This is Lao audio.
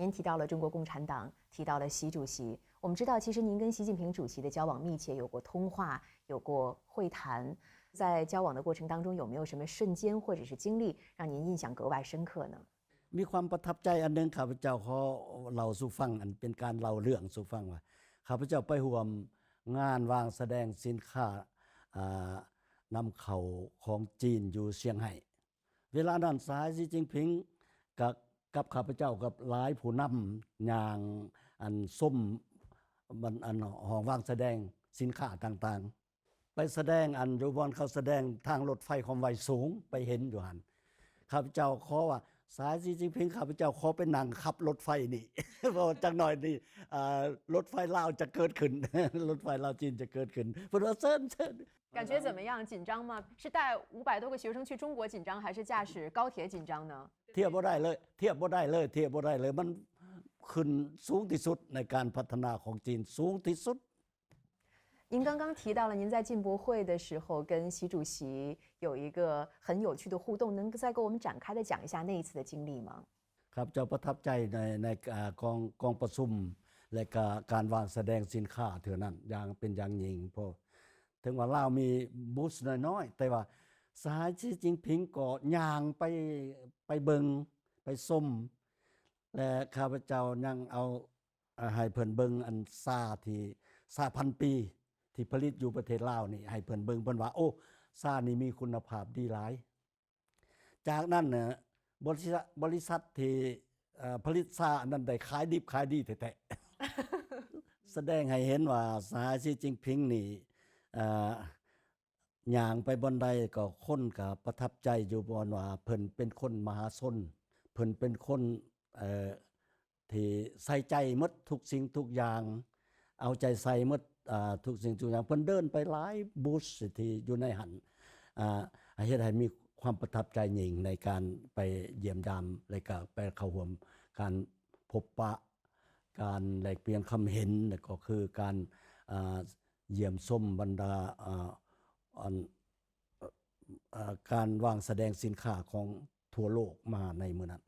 您提到了中国共产党，提到了习主席。我们知道，其实您跟习近平主席的交往密切，有过通话，有过会谈。在交往的过程当中，有没有什么瞬间或者是经历让您印象格外深刻呢？ ມີຄວາມປະທັບໃຈອັນໜຶ່ງ ຂ້າພະເຈົ້າຂໍເລົ່າສູ່ຟັງ ອັນເປັນການເລົ່າເລື່ອງສູ່ຟັງວ່າ ຂ້າພະເຈົ້າໄປຮ່ວມງານວາງສະແດງສິນຄ້າ ອາ ນຳເຂົ້າຂອງຈີນຢູ່ຊຽງໄຮ້. ເວລານັ້ນສະຫາຍ ສີຈິ້ນຜິງ ກະກັບຂ້າພະເຈົ້າກັບຫຼາຍຜູ້ນຳຍ່າງ ອັນ ຊົມ ອັນ ຫ້ອງວາງສະແດງສິນຄ້າຕ່າງໆ ໄປສະແດງ ອັນ ຢູ່ບ່ອນເຂົາສະແດງທາງລົດໄຟຄວາມໄວສູງ ໄປເຫັນຢູ່ຫັ້ນ. ຂ້າພະເຈົ້າຂໍວ່າ ສະຫາຍ ສີຈິ້ນຜິງ ຂ້າພະເຈົ້າຂໍໄປນັ່ງຂັບລົດໄຟນີ້ ເພາະວ່າຈັກໜ້ອຍນີ້ ອາ ລົດໄຟລາວຈະເກີດຂຶ້ນ ລົດໄຟລາວຈີນຈະເກີດຂຶ້ນ. ເພິ່ນວ່າ ເຊີນ ເຊີນ. 感觉怎么样？紧张吗？是带五百多个学生去中国紧张，还是驾驶高铁紧张呢？ ທຽບບໍ່ໄດ້ເລີຍ ທຽບບໍ່ໄດ້ເລີຍ ທຽບບໍ່ໄດ້ເລີຍ. ມັນຂຶ້ນສູງທີ່ສຸດ ໃນການພັດທະນາຂອງຈີນ ສູງທີ່ສຸດ. 您刚刚提到了您在进博会的时候跟习主席有一个很有趣的互动，能再给我们展开的讲一下那一次的经历吗？ ຂ້າພະເຈົ້າປະທັບໃຈໃນ ໃນ ອາ ກອງ ກອງປະຊຸມ ແລະ ກະການວາງສະແດງສິນຄ້າເທື່ອນັ້ນຢ່າງເປັນຢ່າງຍິ່ງ ເພາະເຖິງວ່າລາວມີບູສນ້ອຍໆ ແຕ່ວ່າສະຫາຍ ສີຈິ້ນຜິງ ກໍຍ່າງໄປ ໄປເບິ່ງ ໄປຊົມ ແລະ ຂ້າພະເຈົ້າຍັງເອົາ ອາ ໃຫ້ເພິ່ນເບິ່ງອັນຊາທີ່ ຊາພັນປີ ທີ່ຜະລິດຢູ່ປະເທດລາວນີ້ ໃຫ້ເພິ່ນເບິ່ງ ເພິ່ນວ່າ ໂອ້ ຊານີ້ມີຄຸນນະພາບດີຫຼາຍ. ຈາກນັ້ນນະ ບໍລິສັດ ບໍລິສັດທີ່ ເອີ ຜະລິດຊາອັນນັ້ນໄດ້ຂາຍດິບຂາຍດີແທ້ໆ ສະແດງໃຫ້ເຫັນວ່າສະຫາຍ ສີຈິ້ນຜິງ ນີ້ ເອີ ຍ່າງໄປບ່ອນໃດກໍຄົນກໍປະທັບໃຈຢູ່ບ່ອນວ່າເພິ່ນເປັນຄົນມະຫາຊົນ ເພິ່ນເປັນຄົນ ເອີ ທີ່ໃສ່ໃຈໝົດທຸກສິ່ງທຸກຢ່າງ ເອົາໃຈໃສ່ໝົດ ອາ ທຸກສິ່ງທຸກຢ່າງ. ເພິ່ນເດີນໄປຫຼາຍບູສທີ່ຢູ່ໃນຫັ້ນ ອາ ເຮັດໃຫ້ມີຄວາມປະທັບໃຈຍິ່ງໃນການໄປຢ້ຽມຢາມ ແລະ ກະໄປເຂົ້າຮ່ວມການພົບປະ ການແລກປ່ຽນຄຳເຫັນ ແລະ ກໍຄືການ ອາ ຢ້ຽມຊົມບັນດາ ອາ ອັນ ອາ ການວາງສະແດງສິນຄ້າຂອງທົ່ວໂລກມາໃນມື້ນັ້ນ.